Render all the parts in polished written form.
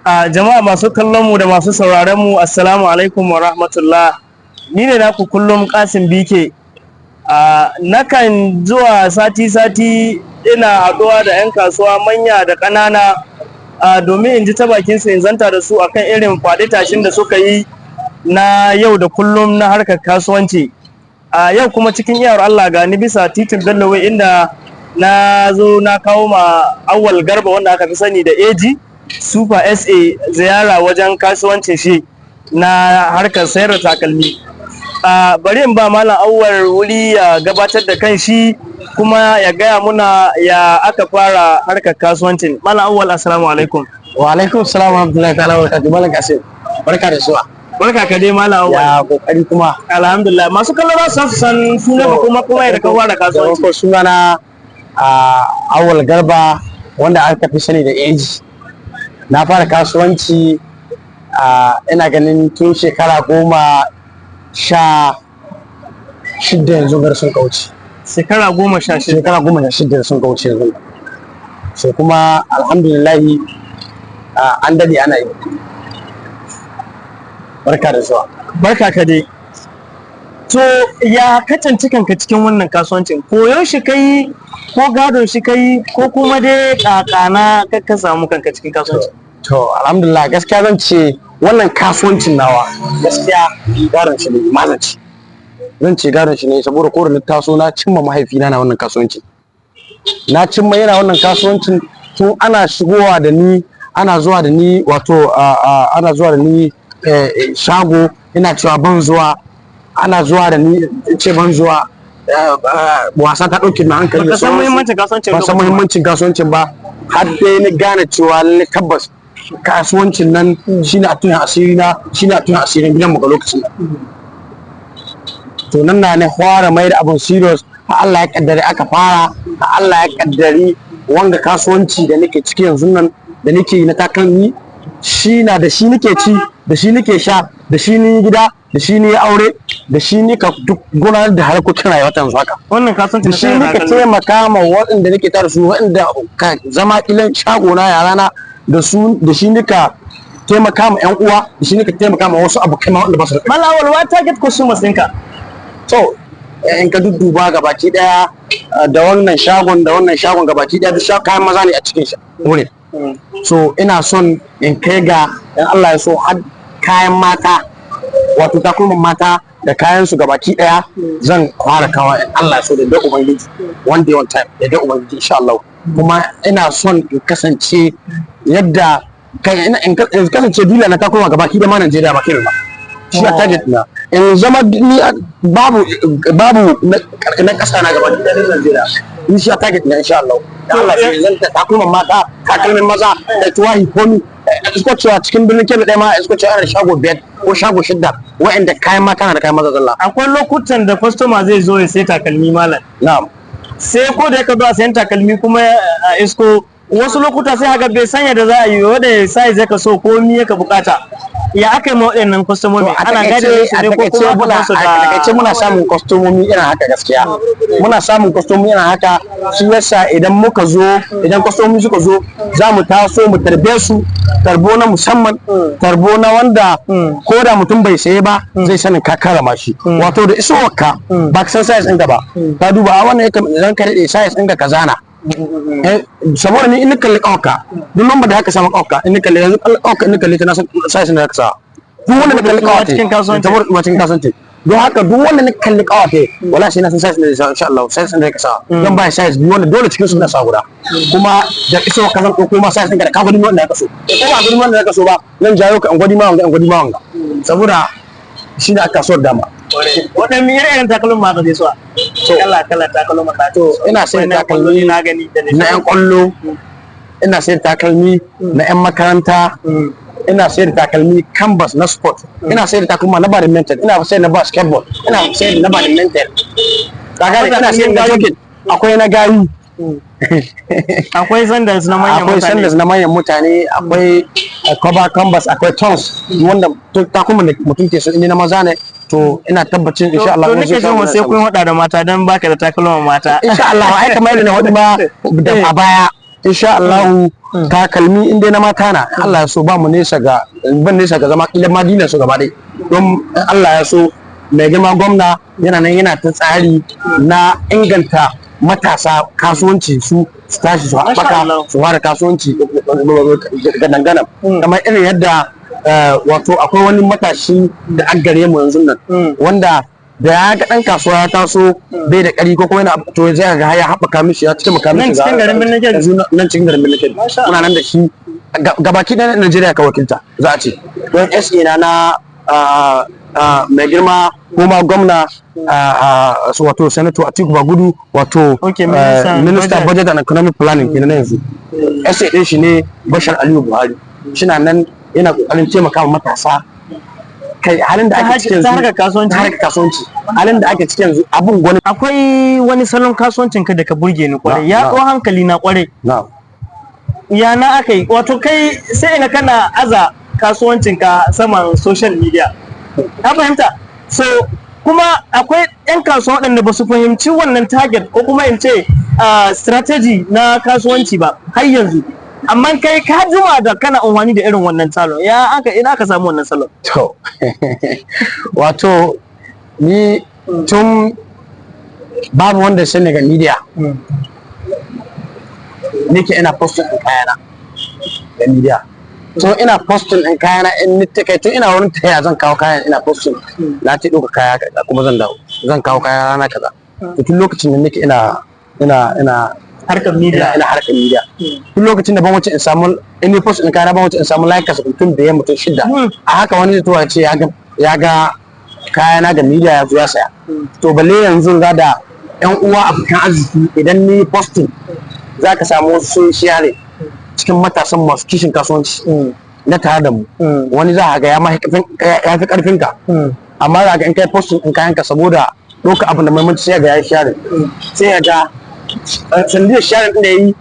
A jama'a masu kallon mu da masu sauraron mu, assalamu alaikum wa rahmatullah. Ni ne naku kullum, Kasim BK. A nakan zuwa sati-sati ina haɗuwa da 'yan kasuwa manya da ƙanana a domin in ji ta bakin su, in zanta da su akan irin faɗi tashin da suka yi na yau da kullum na harkar kasuwanci. A yau kuma, cikin iyawar Allah, ga ni bisa titin Bello Way, inda na zo na kawo ma Awwal Garba, wanda aka fi sani da AG Super SA, ziyara wajen kasuwancin shi na harkar sayar da takalmi. A bari in ba Malam Awwal wuri ya gabatar da kan shi, kuma ya gaya muna ya aka fara harkar kasuwancin. Malam Awwal, assalamu alaikum. Wa alaikum salam wa rahmatullahi ta'ala wa barakatuh. Malam Kasim, barka da zuwa. Barka ka dai, Malam Awwal. Ya kokari kuma? Alhamdulillah. Masu kallon za su san sunan ka, kuma yadda ka fara kasuwanci. Farko sunana a Awal Garba, wanda aka fi sani da AG. Na fara kasuwanci a ina ganin tun shekara 16 yanzu gar sun kauce. Shekara 16? Shekara 16 sun kauce yanzu. So kuma alhamdulillahi, an dade ana yi. Barka da zuwa. Barka ka dai. To, ya ka tsinci kanka cikin wannan kasuwancin? Koyon shi kai, ko gadon shi kai, ko kuma dai kakana ka samu kanka cikin kasuwancin? To, alhamdulillah, gaskiya zan ce wannan kasuwancin nawa gaskiya gadon shi ne ma zan ce. Zan ce gadon shi ne, saboda ko da na taso na cimma mahaifina na wannan kasuwancin. Na cimma yana wannan kasuwancin tun ana shigowa da ni, ana zuwa da ni, wato ana zuwa da ni shago, ina cewa ban zuwa, ana zuwa da ni ce ban zuwa, wasa ta ɗauke min hankali da Baka san sauransu. muhimmancin kasuwancin Ban san lokacin ba. muhimmancin kasuwancin ba, har dai na gane cewa lallai tabbas kasuwancin nan shine a tunan asiri na, shine a tunan asirin gidan mu ga lokacin nan. To, nan na fara mai da abun serious, har Allah ya kaddari aka fara, har Allah ya kaddari wanga kasuwanci da nake ciki yanzu nan da nake yi na takalmi, shi na da shi nake ci, da shi nake sha, da shi ni gida, da shi ni aure, da shi ni ka duk gudanar da harkokin rayuwa ta yanzu haka. Wannan kasuwancin Da na shi sayar da nika takalmi. Taimaka ma waɗanda nake tare su, waɗanda ka zama kilan shago na, yarana da su, da shi nika taimaka ma ƴan uwa, da shi nika taimaka ma wasu abokai ma waɗanda ba su da ƙarfi. Malam Awwal, wa target customers ɗinka? To, in ka dudduba gabaki daya, da wannan shagon da wannan shagon gabaki daya, duk kayan maza ne a cikin shi wurin. So ina son in kai ga, in Allah ya so, har kayan mata, wato takalman mata da kayan su gabaki daya zan fara kawa, in Allah ya so, da da Ubangiji, one day one time, da da Ubangiji, insha Allah. Kuma ina son in kasance yadda kai ina in kasance dealer na takalma gabaki da ma Najeriya ba kai ba. Shi a target na, in zama ni babu na kasa na gaba da Najeriya. Ni shi a target na, insha Allah. Da Allah sai zan ta takalman mata, takalmin maza da tuwahi, komi. Isko cewa cikin birnin Kebbi ɗaya ma, isko cewa ana da shago biyar ko shago shidda wa'anda kayan mata na da kayan maza zalla. Akwai lokutan da customer zai zo ya sai takalmi, malam. Na'am. Sai ko da ya zo a sayan takalmi kuma a isko wasu lokuta sai haka bai sanya da za a yi wanda size ya ka so ko mi ya ka bukata. Ya aka yi ma waɗannan kwastomomi? To, a Ana gade takaice su a ne ko takaice kuma aka muna bar su a da takaice muna samun kwastomomi irin haka. Gaskiya muna samun kwastomomi irin haka. Shi yasa idan muka zo, idan kwastomomi suka zo, za mu taso mu tarbe su, tarbo na musamman, tarbo na wanda ko da mutum bai saye ba zai sanin ka karama shi. Wato da isowarka ba ka san size ɗinka ba, ka duba a wannan idan ka daɗe size ɗinka ka zana. Saboda ni in na kalli ƙawarka, duk lambar da aka samu ƙawarka, in na kalli yanzu ƙawarka, in na kalli ta, na san size da aka sa. Duk wanda na kalli ƙawarta Cikin kasuwanci. Saboda kuma cikin kasuwanci. Don haka duk wanda na kalli ƙawarta, wala sai na san size da zai sa, insha Allah, size da ka sa. Don ba size biyu wanda dole cikin su na sa guda. Kuma da iso ka zan ɗauko ma size ɗinka, da ka gwadi wanda ya kaso, ko ba gwadi wanda ya kaso ba, zan jayo ka in gwadi ma wanga, in gwadi ma wanga, saboda shi ne a kasuwar dama. Waɗanne irin takalmin ma ka je suwa? Kala kala takalmin da To, ina sayar na takalmi na gani da na 'yan kwallo, ina sayar takalmi na 'yan makaranta, ina sayar da takalmi canvas na sport, ina sayar da takalma na badminton, ina sayar na basketball, ina sayar da na badminton, ka gane, ina sayar da jogging, akwai na gayu. Akwai sandals na manyan Akwai mutane. Sandals na manyan mutane, akwai cover canvas, akwai tons wanda takalman da mutum ke so in na maza ne. To, ina tabbacin insha Allah To, mun nake zo jin shago sai na kun hada da mata, dan baka da takalman mata. Insha Allah, ai kamar yadda na hudu ma da a baya. Insha Allah, takalmi in dai na mata na, in Allah ya so, ba mu nesa ga ban nesa ga zama kila Madina su gaba ɗaya, don in Allah ya so, mai girma gwamna yana nan yana ta tsari na inganta matasa kasuwanci, su su tashi su Masha haɓaka, Allah. su fara kasuwanci ga dangana, kamar irin yadda wato akwai wani matashi da an gare mu yanzu nan, wanda da ya ga ɗan kasuwa ya taso bai da ƙari ko kuma yana, to zai ga ya haɓaka mishi, ya taimaka mishi. Nan cikin garin Birnin Kebbi? Yanzu nan cikin garin Birnin Kebbi. Masha Muna nan da shi gabaki ɗaya Najeriya ka wakilta, za a ce don SA na mai girma kuma gwamna, wato Senator Atiku Bagudu, wato Okay, minister Minister budget. Budget and Economic Planning kenan na yanzu. SA ɗin shi ne Bashar Aliyu Buhari, shina nan yana kokarin taimaka wa matasa. Kai, halin da Ta ake ciki yanzu ta harkar kasuwanci? Ta harkar kasuwanci, halin da ake ciki yanzu, abun gwani. Akwai wani salon kasuwancin ka da ka burge ni kwarai, ya Na, na. ɗau hankali na kwarai. Na. Ya na aka yi? Wato kai sai ina kana aza kasuwancin ka saman social media, ka fahimta? So kuma akwai 'yan kasuwa waɗanda ba su fahimci wannan target ko kuma in ce strategy na kasuwanci ba har yanzu, amma kai ka jima da kana amfani da irin wannan salon. Ya aka, ina aka samu wannan salon? To, wato ni tun babu wanda ya sani ga media nake ina posting ɗin kayana ga media. So ina posting ɗin kayana in ni kai tun ina wurin taya zan kawo kayan, ina posting na ce ɗauka kaya kaza, kuma zan dawo, zan kawo kaya rana kaza. To tun lokacin da nake ina harkar ina media. Ina harkar media tun lokacin da ban wuce in samu, in ni post ɗin kayana, ban wuce in samu like mutum biyar, mutum shida. A haka wani zai tura ce ya ga kayana ga media, ya zo ya saya. To balle yanzu ga da yan uwa abokan arziki, idan ni posting za ka samu wasu sun share cikin matasan masu kishin kasuwanci na tare da mu. Wani za a ga ya ma ya fi karfin ka, amma za ga in kai posting ɗin kayanka, saboda ɗauka abu da muhimmanci, sai ga ya share, sai ya ga sanadiyar share ɗin da ya yi,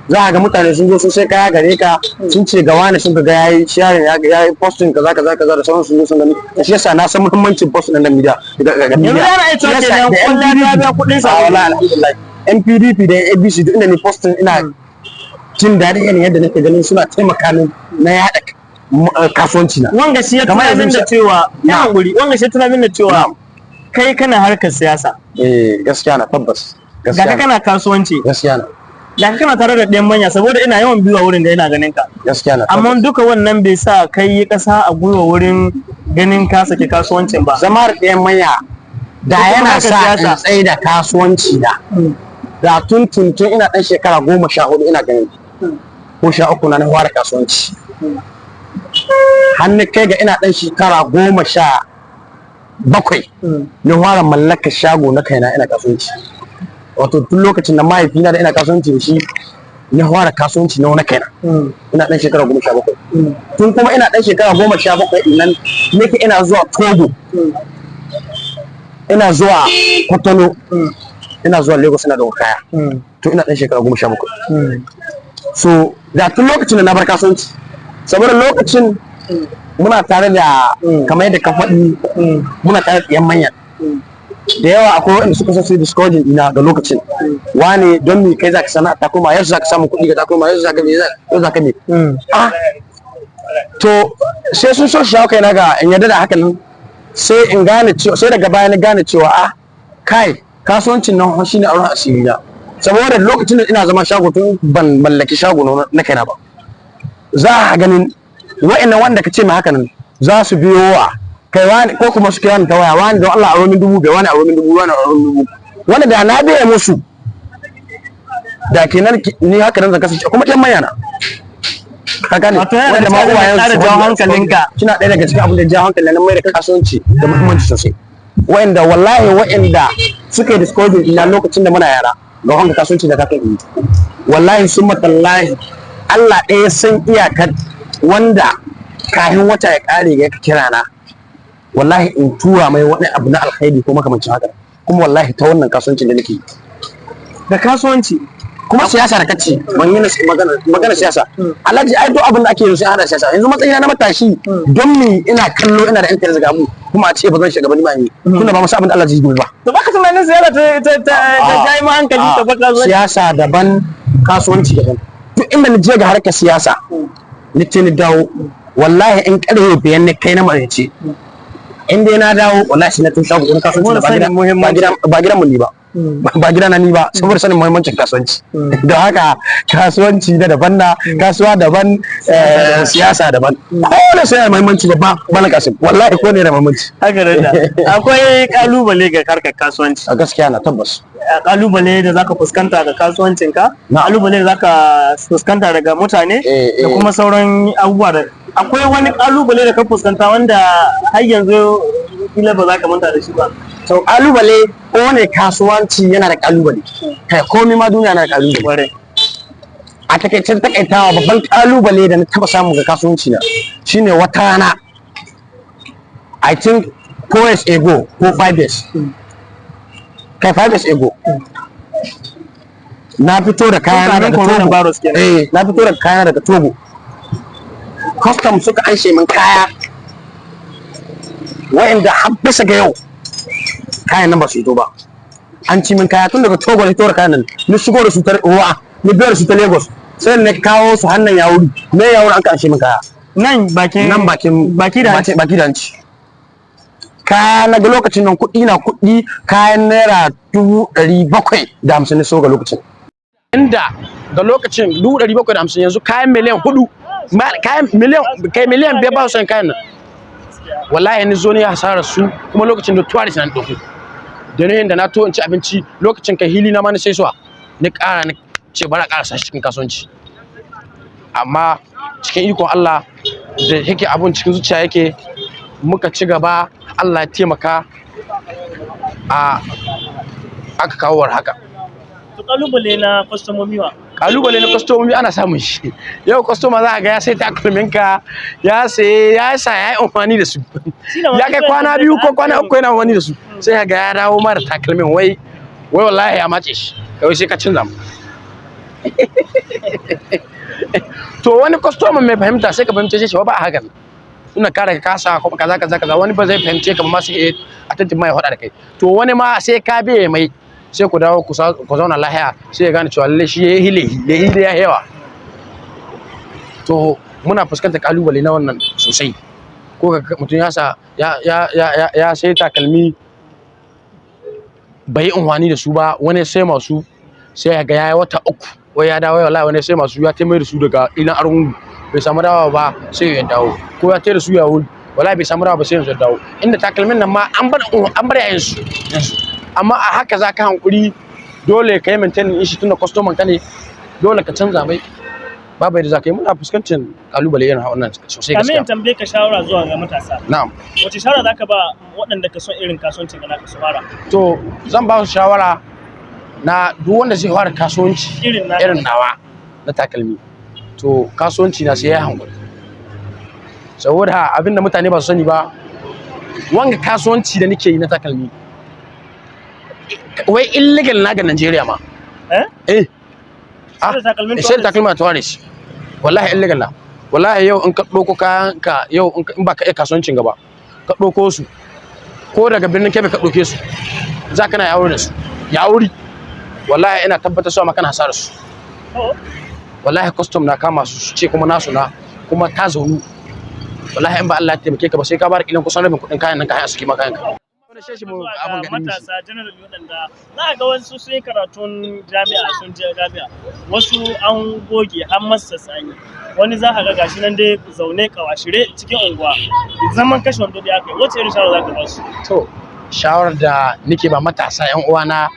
za a ga mutane sun zo sun sai kaya gare ka, sun ce ga wani sun ga yayi sharing, ya yi posting kaza kaza kaza da sauran, sun zo sun gani. Shi yasa na san muhimmancin posting ɗin da media ga media. Yanzu ana iya cewa Shi yasa kenan da kwalliya ta biya kuɗin a sabulu. Wallahi alhamdulillah, NPDP da ABC, duk inda ni posting ina jin daɗin irin yadda nake ganin suna taimaka min na yaɗa kasuwanci na. Wanga shi ya Kamar tuna min yanzu da cewa ya hankuri, wanga shi ya tuna min da cewa kai kana harkar siyasa. Eh, gaskiya na, tabbas. Ga Gaskiya ka na. kana kasuwanci. Gaskiya na. Ga ka kana tare da ɗayan manya, saboda ina yawan biyuwa wurin da ina ganin ka. Gaskiya na. Amma duka wannan bai sa kai yi ƙasa a gwiwa wurin ganin ka saki kasuwancin ba. Zama da ɗayan manya da Ko kuma yana harkar sa in siyasa. tsaye da kasuwanci na, da tun ina ɗan shekara 14, ina ganin ko 13 na fara kasuwanci, har na kai ga ina ɗan shekara 17 na fara mallakar shago na kaina ina kasuwanci. Wato tun lokacin da mahaifina da ina kasuwanci da shi, na fara kasuwanci na wani kaina ina ɗan shekara 17. Tun kuma ina ɗan shekara 17 nan nake ina zuwa Togo, ina zuwa Kwatano, ina zuwa Lagos, ina ɗauka kaya to ina ɗan shekara 17. So da tun lokacin da na bar kasuwanci, saboda lokacin muna tare da, kamar yadda ka faɗi, muna tare da yan manyan da yawa. Akwai waɗanda suka so su yi discouraging ina ga lokacin, wane don me kai zaka sana'a ta koma, yau zaka samu kuɗi ga ta koma, yau zaka me, yau zaka me. Ah, to sai sun so shi shawo kaina ga in yarda da hakan nan, sai in gane cewa, sai daga baya na gane cewa, ah, kai, kasuwancin nan shine auren asiri na. Saboda lokacin da ina zama shago, tun ban mallaki shago na kaina ba, za a ganin wa'annan wanda ka ce mai haka nan za su biyo wa kai wani, ko kuma su kira ni ta waya, wani don Allah aro min 5,000, wani aro min 1,000, wani aro min 1,000. Wanda da na biya musu da kenan ni haka nan zan kasance kuma ɗan manya na, ka gane? Wato yana wanda daga ma cikin abin da uwayen ƙara su jawo hankalinka. Suna ɗaya daga cikin abin da jawo hankali na mai da kasuwanci da muhimmanci sosai. Wa'anda wallahi wa'anda suka yi discouraging ina lokacin da muna yara ga wanga kasuwanci da kaka yi, wallahi sun matallahi, Allah ɗaya san iyakar wanda kafin wata ya ƙare ya kira na, wallahi in tura mai wani abu na alkhairi ko makamancin haka, kuma wallahi ta wannan kasuwancin da nake yi. Da kasuwanci. Kuma siyasa da kace ban yi magana magana siyasa, alhaji, ai duk abin da ake yi sai hada siyasa. Yanzu matsayina na matashi, don me ina kallo ina da interest ga mu kuma a ce ba zan shiga ba, ni ma yi tunda ba mu san abin da Allah zai yi ba. To baka tunanin siyasa ta jayi ma hankali ta baka kasuwanci? Siyasa daban, kasuwanci daban. Duk inda ni je ga harkar siyasa, ni ce ni dawo, wallahi in karfe 5 ne kai na maraice, in dai na dawo, wallahi sai na tun shago wani kasuwanci da ba Saboda gida sanin muhimmanci. ba gidan mu ni ba, ba gida na ni ba, saboda sanin muhimmancin kasuwanci. Don haka kasuwanci da daban na kasuwa daban, siyasa daban. Kowane sai da muhimmanci babba, Malam Kasim, wallahi ko ne da muhimmanci. Haka da akwai kalubale ga harkar kasuwanci. A gaskiya na tabbas. Kalubale da zaka fuskanta ga kasuwancinka, kalubale da zaka fuskanta daga mutane da kuma sauran abubuwa. Da akwai wani kalubale da ka fuskanta wanda har yanzu kila ba za ka manta da shi ba? To, kalubale, kowane kasuwanci yana da kalubale. Kai, komai ma duniya yana da kalubale. A takaicen takaitawa, babban kalubale da na taba samu ga kasuwanci na shine wata rana, I think 4 years ago ko 5 years, kai, 5 years ago, na fito da kayana Kamin daga Togo. Coronavirus kenan. Eh, na fito da kayana daga Togo, custom suka anshe min kaya, wa'inda har bisa ga yau kayan nan ba su hito ba. An ci min kaya tun daga Togo. Na fito da kayan nan, ni shigo da su ta ruwa, ni biyar su ta Lagos, sai na kawo su hannun Yawuri me Yawuri, an ka anshe min kaya. Nan bakin Nan bakin baki da hanci. Baki da hanci. Kaya na ga lokacin nan kuɗi na kuɗi, kayan naira 750,000 ne so ga lokacin, inda ga lokacin 750,000, yanzu kayan miliyan 4, kayan miliyan, kai, miliyan 5 ba su san kayan nan. Wallahi ni zo ne hasarar su. Kuma lokacin da tourist na ɗauko da ni da na to in ci abinci lokacin, kai, hili na ma ni sai suwa ni ƙara, ni ce bara ƙara sa shi cikin kasuwanci. Amma cikin ikon Allah, da yake abun cikin zuciya yake, muka ci gaba, Allah ya taimaka a aka kawo war haka. To, kalubale na kwastomomi wa? Kalubale na kwastomomi ana samun shi. Yau kwastoma za a ga ya sai takalminka, ya saye, ya sa, ya yi amfani da su, ya kai kwana 2 ko kwana 3 yana amfani da su, sai ka ga ya dawo mara takalmin, wai wai wallahi ya mace shi, kawai sai ka canza mu. To, wani kwastoma mai fahimta sai ka fahimce shi, ba a hakan suna kare ka kasa ko kaza kaza kaza. Wani ba zai fahimce ka ba ma, sai a tantin mai faɗa da kai. To, wani ma sai ka biye mai, sai ku dawo ku zauna lahiya, sai ya gane cewa lalle shi ya yi hile hile ya yawa. To, muna fuskantar kalubale na wannan sosai. Ko ka mutum ya sa ya sai takalmi, bai yi amfani da su ba, wani sai masu, sai ya ga ya yi wata 3 wai ya dawo. Wallahi wani sai masu ya taimai da su daga ilan Argungu, bai samu dawowa ba sai ya dawo, ko ya tai da su ya wuri, wallahi bai samu dawowa ba sai yanzu ya dawo, inda takalmin nan ma an bar yayin su yanzu. Amma a haka za ka hankuri, dole ka yi maintaining din shi, tunda customer ka ne, dole ka canza mai, babu yadda za ka yi. Muna fuskantar kalubale irin wannan sosai. Kamin in Gaskiya. tambaye ka shawara zuwa ga matasa, Na'am. wace shawara zaka ba waɗanda ka son irin kasuwancin da naka su fara? To, zan ba su shawara na duk wanda zai fara kasuwanci irin naka, irin nawa na takalmi, to kasuwanci na sai ya hankuri, saboda abinda mutane ba su sani ba, wanga kasuwanci da nake yi na takalmi wai illegal na ga Najeriya ma. Eh? Eh. Sai da takalmin Sai da tourist. takalmin tourist, wallahi illegal na. Wallahi yau in ka ɗauko kayan ka yau, in ba ka iya kasuwancin gaba, ka ɗauko su ko daga Birnin Kebbi ka ɗauke su, za ka na yawo da su Yawuri, wallahi ina tabbatar su ma kana hasarar su. Oh, Wallahi custom na kama su, su ce kuma nasu na kuma ta zaunu. Wallahi in ba Allah ya taimake ka ba, sai ka bar kilan kusan rabin kuɗin kayan nan ka haya su kima kayan ka. Wani sheshi mu zuwa abin ga ganin shi. Matasa general waɗanda za a ga wasu sun yi karatun jami'a, sun je jami'a, wasu an goge har masters an yi, wani za ka ga gashi nan dai zaune kawashire cikin unguwa, zaman kashe wando da aka yi. Wace irin shawara za ka ba su? To, shawarar da nake ba matasa yan uwana,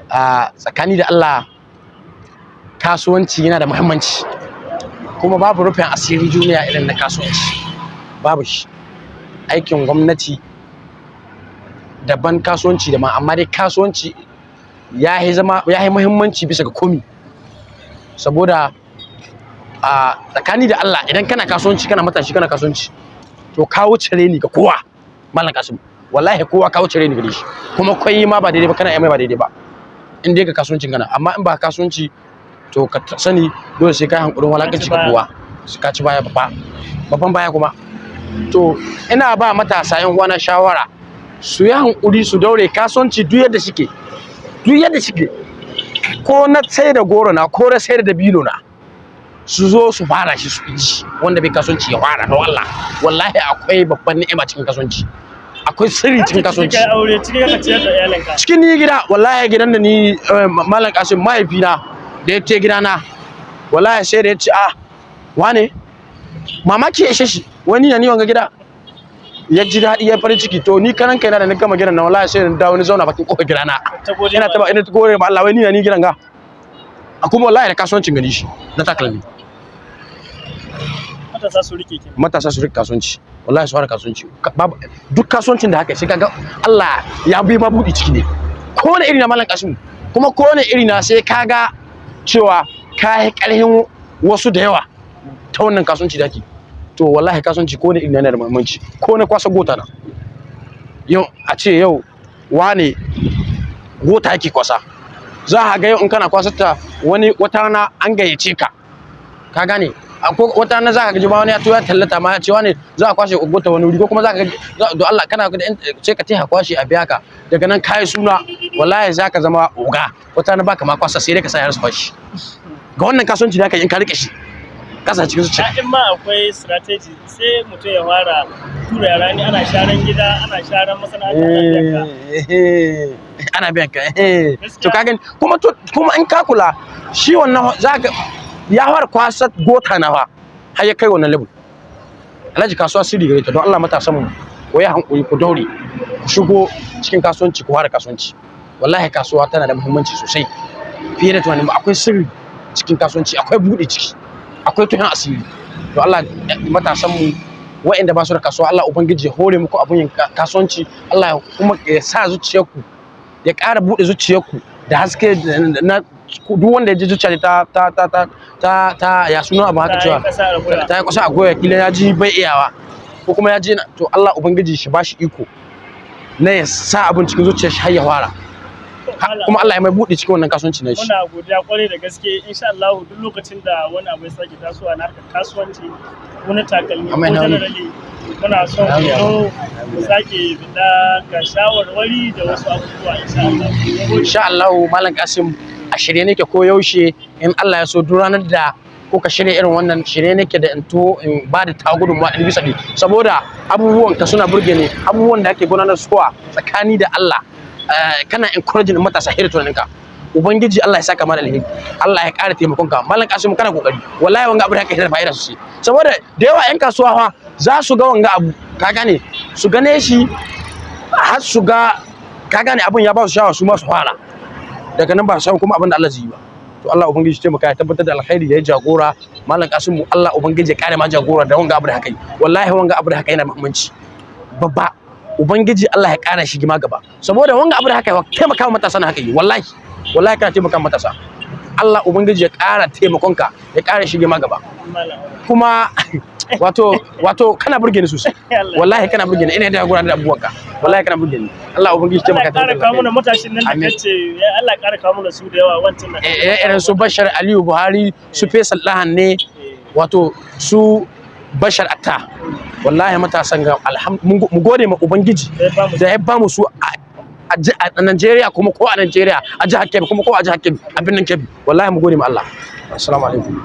a tsakani da Allah, kasuwanci yana da muhimmanci, kuma babu rufin asiri duniya irin na kasuwanci, babu shi. Aikin gwamnati daban, kasuwanci daban, amma dai kasuwanci ya yi zama ya yi muhimmanci bisa ga komi, saboda a tsakani da Allah, idan kana kasuwanci, kana matashi, kana kasuwanci, to ka wuce reni ga kowa, Malam Kasim. Wallahi kowa ka wuce reni gare shi, kuma kai ma ba daidai ba, kana yi mai ba daidai ba in dai ga kasuwancin kana. Amma in ba kasuwanci, to ka sani dole sai kai hankurin walakanci ga kowa, sai ka ci baya babba, babban baya kuma. To, ina ba matasa yan uwana shawara su yi hankuri, su daure kasuwanci duk yadda suke, duk yadda suke. Ko na sai da goro na, ko na sai da dabino na, su zo su fara shi su ci. Wanda bai kasuwanci ya fara, don Allah. Wallahi akwai babban ni'ima cikin kasuwanci, akwai sirri cikin kasuwanci. Kai aure cikin ka ciyar da iyalinka. Cikin ni gida, wallahi gidan da ni, Malam Kasim, mahaifina da ya ce gidana, wallahi sai da ya ce, "Ah, wane?" Mamaki ya ishe shi, wani ya ni wanga gida, ya ji daɗi, ya farin ciki. To ni karan kaina da ni gama gidan na, wallahi sai na dawo ni zauna bakin kofar gidana. Ta gode ina ma. Taba ina ta gode ma Allah, wai ni na ni gidan ga a kuma wallahi da kasuwancin gani shi na takalmi. Matasa su rike kenan. Matasa su rika kasuwanci, wallahi su fara kasuwanci. Duk kasuwancin da haka sai kaga Allah ya bi ma buɗi ciki ne, ko wani iri na, Malam Kasimu. Kuma ko wani iri na, sai kaga cewa ka yi ƙarhin wasu da yawa ta wannan kasuwanci da ake. To wallahi kasuwanci ko wani iri na yana da muhimmanci. Ko na kwasa gota na yau, a ce yau wane gota yake kwasa, za a ga yau in kana kwasar ta, wani wata rana an gayyace ka, ka gane? Akwai wata rana za ka gaji ma wani ya to ya tallata ma, ya ce wani za a kwashe gota wani wuri, ko kuma za ka gaji don Allah kana da sai ka taya kwashe a biya ka. Daga nan kayi suna, wallahi za ka zama oga. Wata rana baka ma kwasa, sai dai ka sa yara su kwashi. Ga wannan kasuwanci da ka yi, in ka rike shi kasa cikin zuciya. In ma akwai strategy, sai mutum ya fara tura yara ne, ana sharan gida, ana sharan masana'anta, ana biyan ka. Ana biyan ka, eh. To ka gani kuma, to kuma in ka kula shi wannan, za ka ya fara kwasa gota na fa har ya kai wannan level. Alhaji, kasuwa sirri gare ta. Don Allah matasan mu, ku yi hankuri, ku daure, ku shigo cikin kasuwanci, ku fara kasuwanci. Wallahi kasuwa tana da muhimmanci sosai fiye da tunanin mu. Akwai sirri cikin kasuwanci, akwai buɗe ciki, akwai tuhin asiri. To Allah matasan mu waɗanda ba su da kasuwa, Allah ubangiji ya hore muku abun yin kasuwanci. Allah ya kuma ya sa zuciyarku, ya ƙara buɗe zuciyarku da haske na duk wanda ya ji zuciya ta ta ta ta ta ta ya suna abu haka Ta yi cewa ƙasa a gwiwa. Ta yi kusa a goya, kila ya ji bai iyawa ko kuma ya ji to Allah ubangiji shi bashi iko na ya sa abun cikin zuciyar shi har ya fara. Kuma Allah ya mai buɗe cikin wannan kasuwanci na shi. Muna godiya kwarai da gaske. Insha Allah duk lokacin da wani abu ya sake tasowa na harkar kasuwanci ko na takalmi ko Amin, amin. generally, muna son ku Amin, zo mu sake bida ga shawarwari da wasu abubuwa, insha Allah. Mun gode. Insha Allah, Malam Kasim, a shirye nake ko yaushe. In Allah ya so, duk ranar da kuka shirya irin wannan, shirye nake da in to in ba da ta gudunmawa 100%, saboda abubuwan ka suna burge ni, abubuwan da ake gudanar suwa tsakani da Allah. Kana encouraging matasa hira tunaninka. Ubangiji Allah ya saka mana alheri, Allah ya ƙara taimakon ka. Malam Kasim, kana kokari wallahi. Wanga abu da haka yana da fa'ida sosai, saboda da yawa yan kasuwa fa za su ga wanga abu, ka gane, su gane shi har su ga, ka gane, abun ya ba su sha'awa, su ma su fara. Daga nan ba su san kuma abin da Allah zai yi ba. To Allah ubangiji ya taimaka, ya tabbatar da alkhairi, ya jagora. Malam Kasimu, Allah ubangiji ya kare ma jagora da wanga abu da haka yi. Wallahi wanga abu da haka yana muhimmanci babba. Ubangiji Allah ya kara shi gima gaba, saboda wanga abu da haka yi, taimaka wa matasa na haka yi. Wallahi wallahi kana taimaka wa matasa. Allah ubangiji ya kara taimakonka, ya kara shi gima gaba. Malam. Kuma wato kana burge ni sosai. Allah. Wallahi kana burge ni, ina da gudanar da abubuwanka, wallahi kana burge ni. Allah ubangiji Allah taimaka. ya ƙara kawo mana matashin nan da Amin. kace ya Allah ya ƙara kawo mana su da yawa wancan nan. Irin su Bashar Aliyu Buhari, su Faisal Lahan ne, wato su Bashar Atta. Wallahi matasan ga mu gode ma ubangiji Da ya bamu da ya bamu su a Najeriya, kuma ko a Najeriya a jihar Kebbi, kuma ko a jihar Kebbi a birnin Kebbi. Wallahi mu gode ma Allah. Assalamu alaikum.